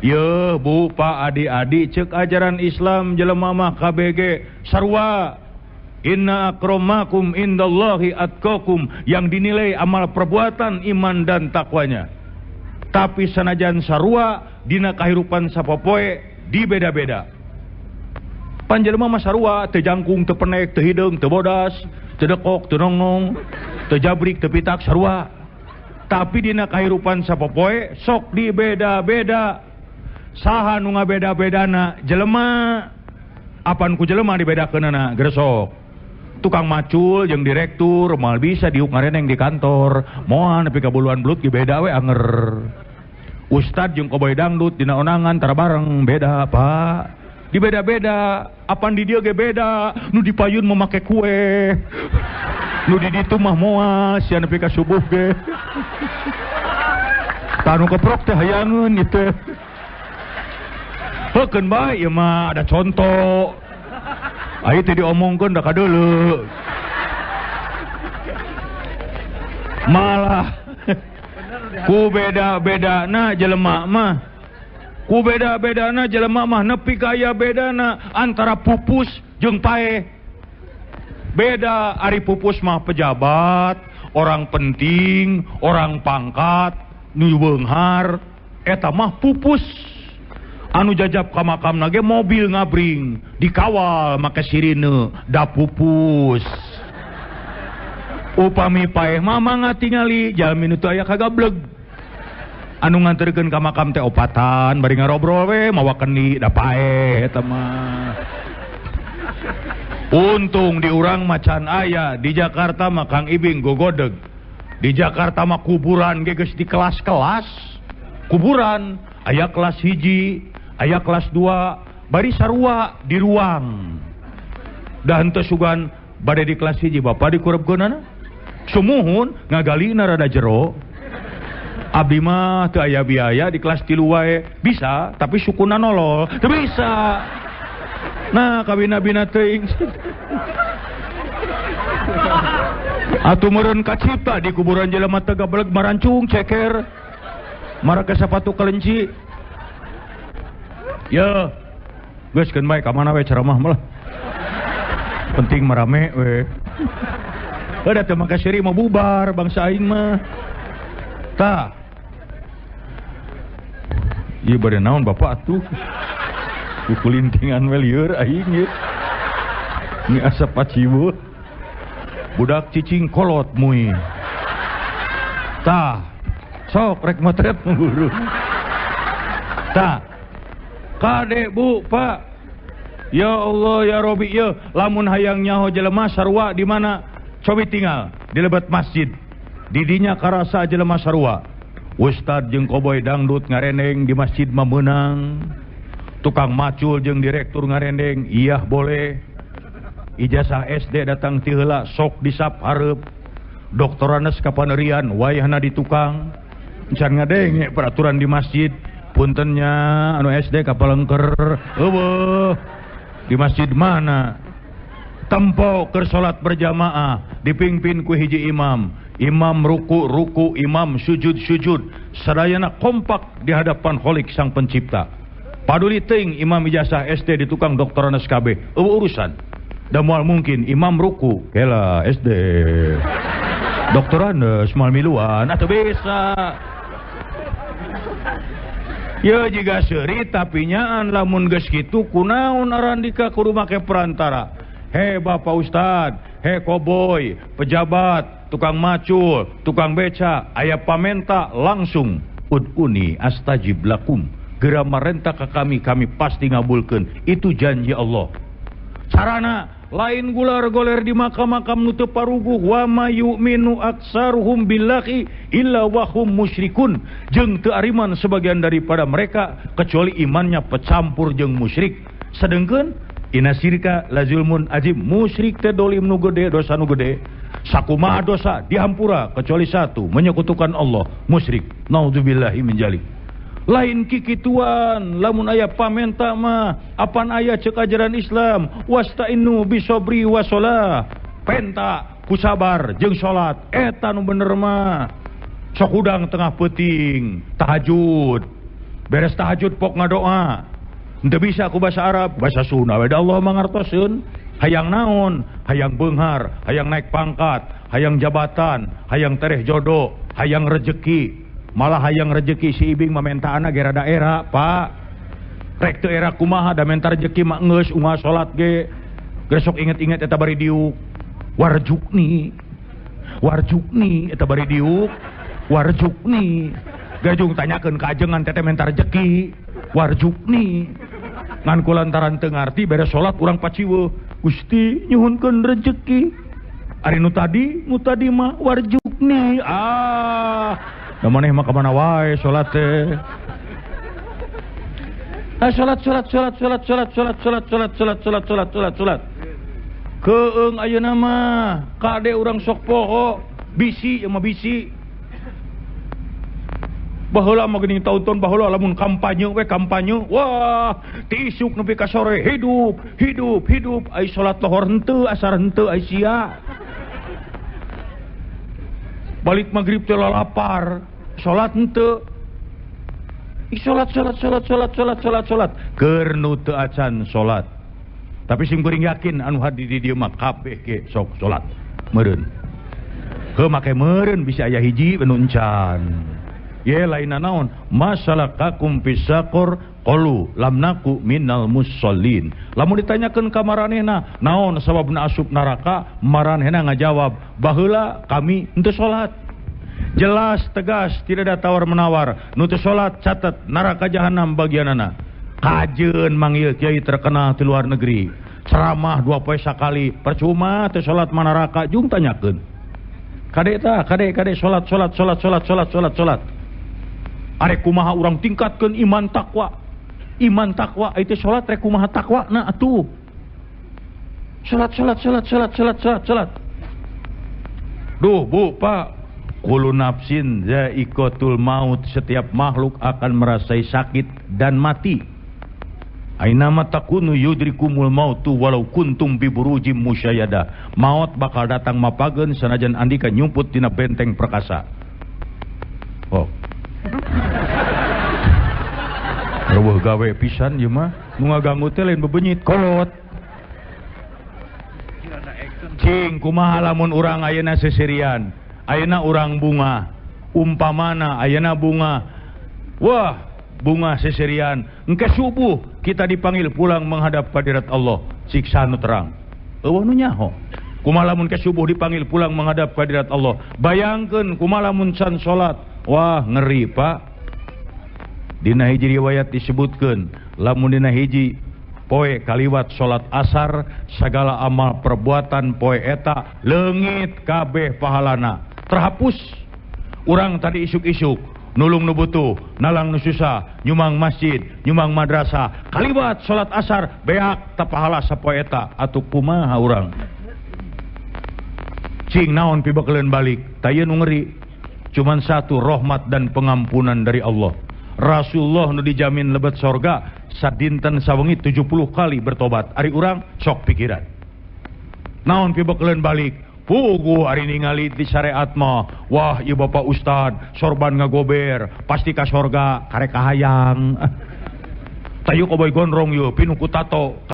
Ye bu pak adik-adik cek ajaran Islam jelema mah KBG sarua. Inna akramakum indallahi atqakum, yang dinilai amal perbuatan, iman dan takwanya. Tapi sanajan sarua dina kahirupan sapopoe dibeda-beda. Panjelema mah sarua, teu jangkung, teu penek, teu hideung, teu bodas, teu dekok, teu nongnong, teu jabrik, teu pitak, sarua. Tapi dina kahirupan sapopoe sok dibeda-beda. Saha nu ngabeda-bedana? Jelema. Apan ku jelema dibedakeunana? Gresok. Tukang macul jeung direktur moal bisa diuk ngareneng di kantor, moal nepi ka buluan belut ge beda we anger. Ustad jeung koboy dangdut dina onangan tara bareng beda, Pak. Dibeda-beda, apan di dieu ge beda, nu di payun mah make kue. Nu di ditu mah moal sia nepi ka subuh ge. Tah nu keprok teh hayangeun ieu teh. Heukeun bae ieu mah ada contoh. Ayo teh diomongkeun da kadeuleu. Malah ku beda-bedana jelema mah. Ku beda-bedana jelema mah nepi ka aya bedana antara pupus jeung paeh. Beda ari pupus mah pejabat, orang penting, orang pangkat, nu beunghar, eta mah pupus. Anu jajab ka makamna ge mobil ngabring, dikawal make sirine, da pupus. Upami paeh mah mangga tingali jalmi nu teu aya kagableg. Anu nganterkeun ka makam teh opatan bari ngarobrol we mawa kendi da paeh eta mah. Untung di urang mah can aya, di Jakarta mah Kang Ibing gogodeg. Di Jakarta mah kuburan ge geus di kelas-kelas. Kuburan aya kelas 1, aya kelas 2, bari sarua di ruang. Da henteu sugan bade di kelas 1 bapak dikurebkeunana. Sumuhun ngagalina rada jero. Abdi mah teu aya biaya di kelas 3 wae. Bisa, tapi sukuna nolol. Teu bisa. Nah, kabina-bina teuing. Atuh meureun kacipta di kuburan jelema teh gabeleg marancung ceker. Marake sapatu kelenci. Ya, geus keun bae ka mana we ceramah mah lah. Penting marame we. Heuh da teu make seuri mah bubar bangsa aing mah. Tah. Ieu bade naon bapak atuh? Kukulintingan we lieur aing ieu. Ini asa paciweuh. Budak cicing kolot mui. Tah. Sok rek motret guru. Tah. Kade bu pak. Ya Allah ya Robi ya. Lamun hayang nyaho jelema sarua di mana? Cobi tinggal di lebet masjid. Didinya karasa jelema sarua. Ustad jeung koboy dangdut ngarendeng di masjid mah meunang. Tukang macul jeung direktur ngarendeng iya boleh. Ijazah SD datang ti heula sok disap hareup. Doktoranes kapanerian wayahna di tukang. Can ngadenge peraturan di masjid. Puntennya anu SD kapalengker eueuh. Di masjid mana? Tempo keur salat berjamaah dipimpin ku hiji imam. Imam ruku ruku, imam sujud sujud, sadayana kompak di hadapan Khalik sang pencipta. Paduli teuing imam ijazah SD di tukang doktoranes KB, eueuh urusan. Da moal mungkin imam ruku kela SD. Doktoranes moal miluan atuh bisa. Ya jiga seuri tapi nyaan lamun geus kitu kunaon arandika kudu make perantara. He Bapak Ustad, he koboy, pejabat, tukang macul, tukang beca, aya pamenta langsung uduni astajib lakum. Geura marenta ka kami, kami pasti ngabulkeun. Itu janji Allah. Carana lain gular goler di makam-makam nu teu paruguh, wa ma yu'minu aksaruhum billahi illa wa hum musyrikun. Jeung teu ariman sebagian daripada mereka kecuali imannya pecampur jeung musyrik. Sedengkeun inna syirka la zulmun azim, musyrik teh dolim nu gede, dosa nu gede. Sakumaha dosa dihampura kecuali satu, menyekutukan Allah, musyrik. Naudzubillahi min dzalik. Lain kikituan, lamun aya pamenta mah apan aya ceuk ajaran Islam, wasta'inu bisobri wasolah. Penta ku sabar jeung salat, eta nu bener mah. Sok hudang tengah peuting tahajud. Beres tahajud pok ngadoa. Henteu bisa ku bahasa Arab, bahasa Sunda we da Allah mangartoseun. Hayang naon? Hayang beunghar, hayang naik pangkat, hayang jabatan, hayang tereh jodoh, hayang rejeki. Malah hayang rejeki si Ibing mamentaana ge rada era, Pak. Rek teu era kumaha da menta rejeki mah geus unggal salat ge. Gesok inget-inget eta bari diuk. Warjukni. Warjukni eta bari diuk. Warjukni. Gajung tanyakeun ka ajengan teteh menta rejeki. Warjukni. Ngan kulantaran teu ngarti beres salat urang paciweuh. Gusti nyuhunkeun rejeki. Ari nu tadi mah warjukni. Ah, da maneh mah ka mana wae salat teh. Ah, salat salat salat salat salat salat salat salat salat salat salat salat salat. Keung ayeuna mah kade urang sok poho, bisi ieu mah bisi. Baheula mah geuning taun-taun baheula lamun kampanye we kampanye, wah ti isuk nepi ka sore hidup hidup hidup, ai salat lohor henteu asar henteu ai sia. Balik maghrib teh lalapar, salat henteu. Salat salat salat salat salat salat salat keur nu teu acan salat. Tapi sim kuring yakin anu hadir di dieu mah kabeh ge sok salat meureun. Heuh make meureun bisa aya hiji nu encan. Ye lainna naon masalakakum fisaqor qalu lam naku minal musallin. Lamun ditanyakeun ka maranehna naon sababna asup neraka, maranehna ngajawab baheula kami henteu salat. Jelas tegas tidak ada tawar menawar. Nu teu salat catat neraka jahanam bagianana. Kajeun manggil kiai terkenal di luar negeri. Ceramah 2 poe sakali, percuma teu salat mah neraka jung tanyakeun. Kade tah, kade kade salat salat salat salat salat salat salat. Arek kumaha urang tingkatkeun iman takwa. Iman takwa itu salat rek kumaha takwa na atuh. Salat salat salat salat salat salat salat. Duh Bu, Pak, kullu nafsin za'iqatul maut, setiap makhluk akan merasai sakit dan mati. Ainama takunu yudrikumul mautu walau kuntum bi burujim musyayyada. Maut bakal datang mapageun sanajan andika nyumput dina benteng perkasa. Oh. Reueuh gawe pisan ieu mah, nu ngaganggu teh lain bebenyit kolot. Cing kumaha lamun urang ayeuna seserian, ayeuna urang bunga, umpamana ayeuna bunga. Wah, bunga seserian, engke subuh kita dipanggil pulang menghadap hadirat Allah, siksa nu terang. Eueuh nu nyaho. Kumaha lamun ke subuh dipanggil pulang menghadap hadirat Allah. Bayangkeun kumaha lamun can salat. Wah, ngeri, Pak. Dina hiji riwayat disebutkeun, lamun dina hiji poe kaliwat salat asar, segala amal perbuatan poe eta leungit kabeh pahalana, terhapus. Urang tadi isuk-isuk nulung nu butuh, nalang nu susah, nyumang masjid, nyumang madrasah, kaliwat salat asar beak ta pahala sapoe eta, atuh kumaha urang? Cing naon pibekeleun balik, tah ieu nu ngeri. Cuman satu, rahmat dan pengampunan dari Allah. Rasulullah nu dijamin lebet sorga sadinten sawengi 70 kali bertobat. Ari urang sok pikiran. Naon pibekeleun balik? Puguh ari ningali di syariat mah. Wah, ieu bapak ustad sorban ngagober, pasti ka sorga karek kahayang. Tayu koboy gondrong ieu pinuh ku tato.